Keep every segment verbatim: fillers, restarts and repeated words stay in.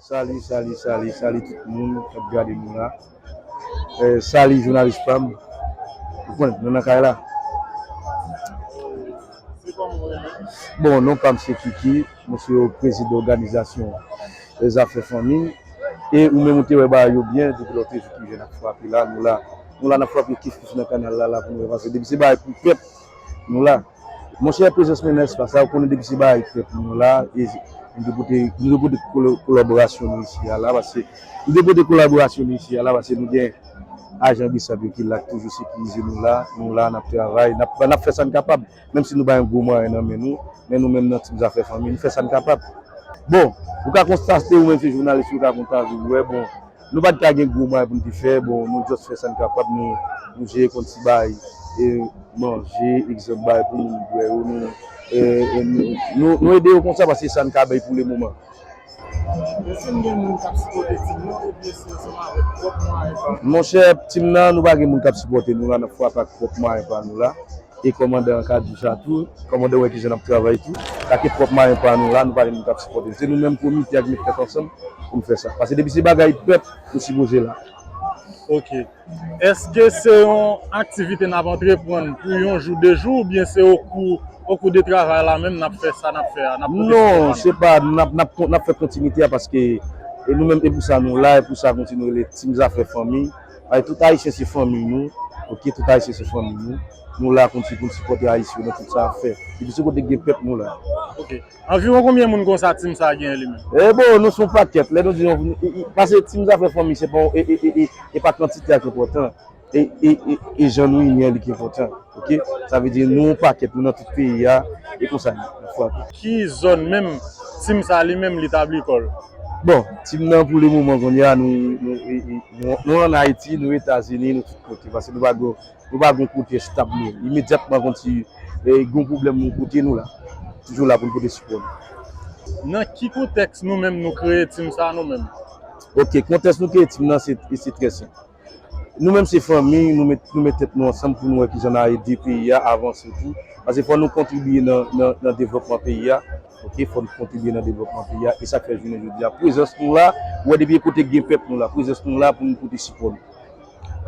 Sali, sali, sali, sali tout moun k ap gade nou la. Eh, sali jounalis pa m. Ou konn, nou nan kay la. Bon, non pa m se Kiki, mwen se prezidan òganizasyon, eh, Zafè Fanmi. E ou menm ou te wè bagay yo byen, depi lòt jou ki jwenn ap frape la, nou la. Nou la n ap frape kif kif nan kanal la, la pou nou wè, paske depi se bagay pou pèp, nou la. Monchè, prezans mwen nan espas la, ou konnen depi se bagay pèp nou la, e nou te pote, nou te pote kolo-, kolaborasyon nou isi a la, paske nou te pote kolaborasyon nou isi a la, paske nou gen ajan bisap yo ki la, ki toujou sekirize nou la, nou la, n ap travay, n ap, n ap fè sa n kapab, menm si nou pa gen gwo mwayen nan men nou, men nou menm nan Team Zafè Fanmi, nou fè sa n kapab. Bon, ou ka konstate, ou menm se jounalis, ou ka kontate, ou wè, bon, nou pa t ka gen gwo mwayen pou n te fè, bon, nou just fè sa n kapab, nou, nou jere kòm ti bay, e manje, egzanp, bay pou moun bwè yo, nou, e, e, nou, nou, nou ede yo konsa, paske sa n ka bay pou le moman. Èske n gen moun k ap sipòte tim nan, oubyen se ansanm avèk pwòp mwayen pa nou? Monchè, tim nan, nou pa gen moun k ap sipòte nou la, n ap frape ak pwòp mwayen pa nou la. E kòmandan an ka di sa tou, kòmandan wè kijan n ap travay tou. Sa ke pwòp mwayen pa nou la, nou pa gen moun k ap sipòte. Se nou menm komite a k met tèt ansanm pou n fè sa. Paske depi se bagay pèp, nou sipoze la. Ok. Èske se yon aktivite n ap antreprann pou yon jou, de jou, oubyen se okou, okou de travay la menm n ap fè sa n ap fè a, n ap pote sipò pa nou? Non, se pa, n ap, n ap, n ap fè kontinite a paske e nou menm, e pou sa nou la, e pou sa kontinye rele Team Zafè Fanmi. Paske tout Ayisyen se fanmi nou, ok, tout Ayisyen se fanmi nou. Nou la konn si-, pou n sipòte Ayisyen nan tout sa y ap fè. Depi se kote gen pèp, nou la. Ok. Anviwon konbyen moun konsa tim sa a genyen li menm? E bon, nou se yon pakèt. Lè nou di yon, e, e, paske Team Zafè Fanmi, se pa, e, e, e, e, e pa kantite a ki enpòtan. E, e, e, e jan nou ini an, li ki enpòtan. Ok? Sa vle di nou yon pakèt, nou nan tout peyi a, e konsa, nou frape. Ki zòn menm tim sa a li menm li tabli kò l? Bon, tim nan pou le moman kounye a, nou, nou, e, e, nou, nou ann Ayiti, nou Etazini, nou tout kote, paske nou pa gen, nou pa gen kote estab nou. Imedyatman konn si, e, gen pwoblèm yon kote, nou la. Toujou la pou n pote sipò nou. Nan ki kontèks nou menm nou kreye tim sa a nou menm? Ok, kontèks nou kreye tim nan, se, se trè senp. Nou menm se fanmi, nou met, nou met tèt nou ansanm pou nou wè kijan n a ede peyi a avanse tou. Paske fò nou kontribye nan, nan, nan devlopman peyi a. Ok, fò nou kontribye nan devlopman peyi a. E sa k fè jounen jodi a, prezans nou la, ou wè depi kote gen pèp nou la, prezans nou la pou nou pote sipò nou.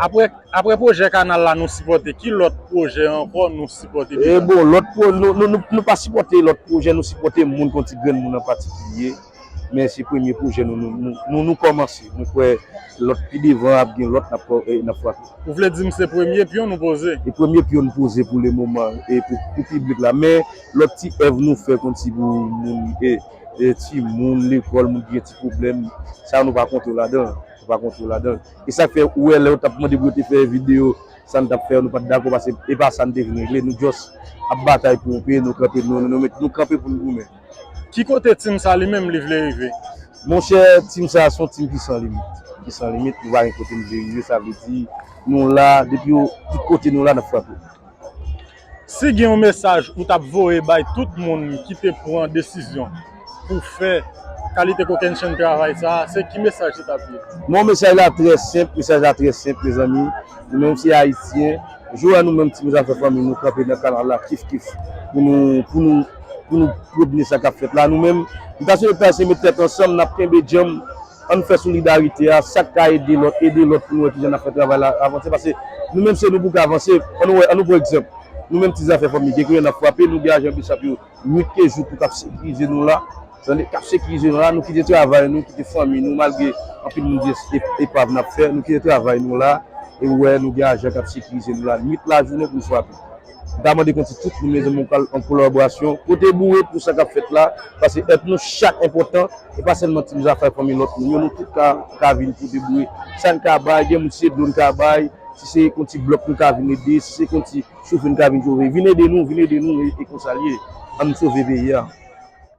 Apre, apre pwojè kanal la nou sipòte, ki lòt pwojè ankò nou sipòte deja? E bon, lòt pwo-, nou, nou, nou, nou pa sipòte lòt pwojè, nou sipòte moun, yon ti grenn moun an patikilye. Men se premye pwojè nou, nou, nou, nou, nou kòmanse. Nou kwè lòt pi devan ap gen lòt n ap, e, n ap frape. Ou vle di m se premye pyon nou poze? E premye pyon nou poze pou le moman, e pou, pou piblik la. Men lòt ti èv nou fè konn si pou moun, e, e timoun, lekòl, moun ki gen ti pwoblèm, sa nou pa konte yo ladan, nou pa konte yo ladan. E sa k fè ou wè lè yo t ap mande pou yo te fè videyo, sa n t ap fè yo, nou pa t dakò, paske e pa sa n te vin regle. Nou just ap batay pou yon peyi, nou kanpe, nou, nou, nou met, nou kanpe pou n goumen. Ki kote tim sa li menm li vle rive? Monchè, tim sa se yon tim ki san limit. Ki san limit, nou pa gen kote n vle rive, sa vle di nou la, depi yo, tout kote nou la, n ap frape. Si gen yon mesaj ou t ap voye bay tout moun ki te pran desizyon pou fè kalite kokennchenn travay sa a, se ki mesaj li t ap ye? Bon, mesaj la trè senp, mesaj la trè senp, mezanmi. Nou menm se Ayisyen, jodi a nou menm Team Zafè Fanmi, nou kanpe nan kanal la kif kif pou nou, pou nou, pou nou kondane sa k ap fèt la. Nou menm, nou ta sou pase met tèt ansanm, n ap kenbe djanm, ann fè solidarite a, sa k ka ede lòt, ede lòt pou nou wè kijan n ap fè travay la avanse, paske nou menm se nou pou ka avanse. Ann wè, ann nou pran egzanp. Nou menm Team Zafè Fanmi, gen kote n ap frape, nou gen ajan bisap yo, nwit ke jou tou k ap sekirize nou la, tande, k ap sekirize nou la, nou kite travay nou, kite fanmi nou, malgre anpil moun di e, e, epav n ap fè, nou kite travay nou la, e ou wè nou gen ajan k ap sekirize nou la, nwit lajounen pou n frape. M ta mande konn si tout moun, mezanmi, an kolaborasyon, pote boure pou sa k ap fèt la, paske èd nou chak enpòtan, e pa sèlman Team Zafè Fanmi, lòt moun yo, nou tout ka, ka vin pote boure. Sa n ka bay, gen moun se dlo n ka bay, si se konn ti blòk nou ka vin ede, si se konn ti chofè n ka vin chofè. Vin ede nou, vin ede nou, e, e konsa l ye. Ann sove peyi a.